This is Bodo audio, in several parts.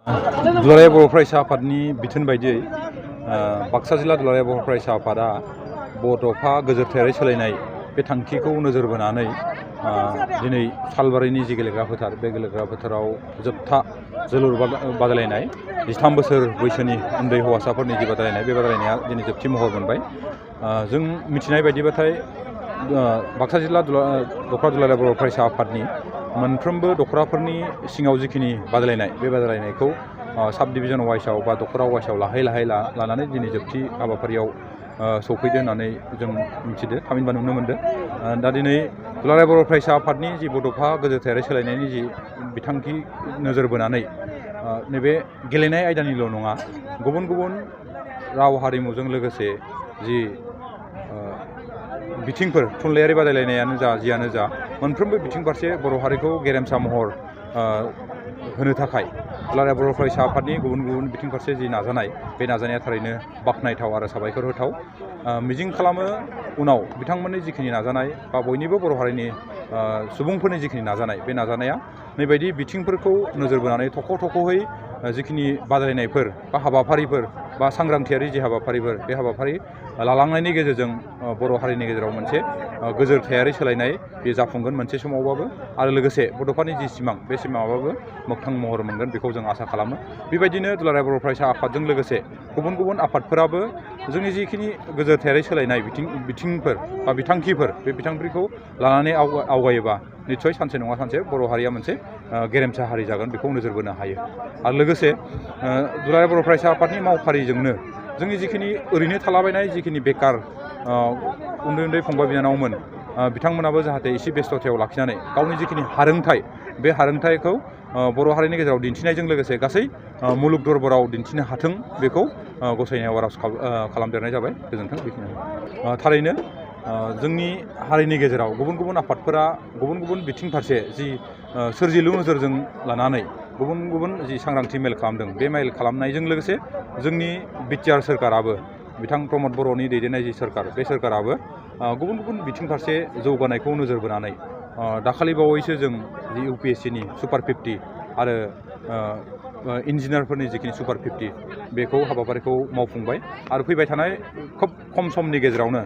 दुलाराय बर' फरायसा आफादनि बिथोन बायदियै बाक्सा जिल्ला दुलाराय बर' फरायसा आफादा बड'फा गोजोरथायारि सोलायनाय बे थांखिखौ नोजोर बोनानै दिनै सालबारिनि जि गेलेग्रा फोथार बे गेलेग्रा फोथाराव जोबथा जोलुर बादायलायनाय 13 बोसोर बैसोनि उन्दै हौवासाफोरनि जि बादायलायनाय बे बादायलायनाया दिनै जोबथि महर मोनबाय। जों मिथिनाय बायदिबाथाय बाक्सा जिल्ला दख'रा दुलाराय बर' फरायसा आफादनि मोनफ्रोमबो दख'राफोरनि सिङाव जिखिनि बादायलायनाय बे बादायलायनायखौ साब डिभिजन वाइसआव बा दख'रा वाइसआव लाहै लानानै दिनै जोबथि हाबाफारियाव सौफैदो होननानै जों मिथिदो थामहिनबा नुनो मोनदों। दा दिनै दुलाराय बर' फरायसा आफादनि जि बड'फा गोजोरथायारि सोलायनायनि जि बिथांखि नोजोर बोनानै नैबे गेलेनाय आयदानिल' नङा, गुबुन गुबुन राव हारिमुजों लोगोसे जि बिथिंफोर थुनलाइयारि बादायलायनायानो जा जियानो जा मोनफ्रोमबो बिथिं फारसे बर' हारिखौ गेरेमसा महर होनो थाखाय दुलाराय बर' फरायसा आफादनि गुबुन गुबुन बिथिं फारसे जि नाजानाय बे नाजानाया थारैनो बाख्नायथाव आरो साबायखर होथाव। मिजिं खालामो उनाव बिथांमोननि जिखिनि नाजानाय बा बयनिबो बर' हारिनि सुबुंफोरनि जिखिनि नाजानाय बे नाजानाया नैबायदि बिथिंफोरखौ नोजोर बोनानै थख'-थख'है जिखिनि बादायलायनायफोर बा हाबाफारिफोर बा सांग्रांथियारि जि हाबाफारिफोर बे हाबाफारि लालांनायनि गेजेरजों बर' हारिनि गेजेराव मोनसे गोजोरथायारि सोलायनाय बे जाफुंगोन मोनसे समावबाबो, आरो लोगोसे बड'फानि जि सिमां बे सिमाङाबाबो मोगथां महर मोनगोन बेखौ जों आसा खालामो। बेबायदिनो दुलाराय बर' फरायसा आफादजों लोगोसे गुबुन गुबुन आफादफोराबो जोंनि जिखिनि गोजोरथायारि सोलायनाय बिथिंफोर बा बिथांखिफोर बे बिथांखिखौ लानानै आवगायोबा निस्सय सानसे नङा सानसे बर' हारिया मोनसे गेरेमसा हारि जागोन बेखौ नोजोर बोनो हायो। आरो लोगोसे दुलाराय बर' फरायसा आफादनि मावफारिजोंनो जोंनि जिखिनि ओरैनो थालाबायनाय जिखिनि बेकार उन्दै उन्दै फंबाय बिनानावमोन बिथांमोनाबो जाहाथे एसे बेस्थ'थायाव लाखिनानै गावनि जिखिनि हारोंथाइ बे हारोंथाइखौ बर' हारिनि गेजेराव दिन्थिनायजों लोगोसे गासै मुलुग दरबाराव दिन्थिनो हाथों बेखौ गसाइनायाव आर'ज खालामदेरनाय जाबाय। गोजोन्थों। बेखिनियानो थारैनो जोंनि हारिनि गेजेराव गुबुन गुबुन आफादफोरा गुबुन गुबुन बिथिं फारसे जि सोरजिलु नोजोरजों लानानै गुबुन गुबुन जि सांग्रांथि मेल खालामदों बे मेल खालामनायजों लोगोसे जोंनि बिटिआर सोरखाराबो बिथां प्रमद बर'नि दैदेननाय जि सोरखार बे सोरखाराबो गुबुन गुबुन बिथिं फारसे जौगानायखौ नोजोर बोनानै दाखालि बावैसो जों जि UPSCनि सुपार 50 आरो इन्जिनियारफोरनि जिखिनि सुपार 50 बेखौ हाबाफारिखौ मावफुंबाय आरो फैबाय थानाय खोब खम समनि गेजेरावनो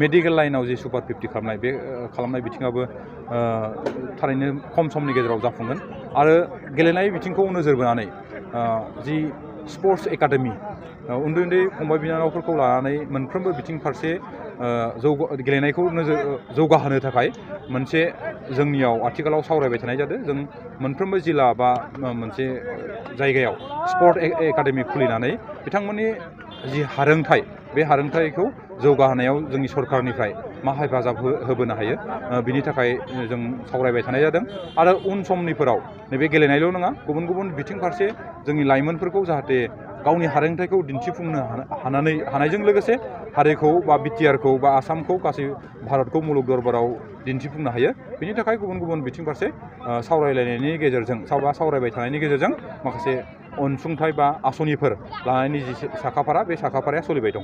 मेडिकेल लाइनाव जि सुपार 50 खालामनाय बे खालामनाय बिथिङाबो थारैनो खम समनि गेजेराव जाफुंगोन। आरो गेलेनाय बिथिंखौ नोजोर बोनानै जि स्पर्ट्स एकाडेमि उन्दै उन्दै फंबाय बिनानावफोरखौ लानानै मोनफ्रोमबो बिथिं फारसे गेलेनायखौ जौगाहोनो थाखाय मोनसे जोंनियाव आथिखालाव सावरायबाय थानाय जादों। जों मोनफ्रोमबो जिल्ला बा मोनसे जायगायाव स्पर्ट एकाडेमि खुलिनानै बिथांमोननि जि हारोंथाइ बे हारोंथाइखौ जौगाहोनायाव जोंनि सरकारनिफ्राय मा हेफाजाब होबोनो हायो बिनि थाखाय जों सावरायबाय थानाय जादों। आरो उन समनिफोराव नैबे गेलेनायल' नङा, गुबुन गुबुन बिथिं फारसे जोंनि लाइमोनफोरखौ जाहाथे गावनि हारोंथाइखौ दिन्थिफुंनो हानायजों लोगोसे हारिखौ बा बिटिआरखौ बा आसामखौ गासै भारतखौ मुलुग दरबाराव दिन्थिफुंनो हायो बेनि थाखाय गुबुन गुबुन बिथिं फारसे सावरायलायनायनि गेजेरजों सावरायबाय थानायनि गेजेरजों माखासे अनसुंथाइ बा आसनिफोर लानायनि जि साखाफारा बे साखाफाराया सोलिबाय दं।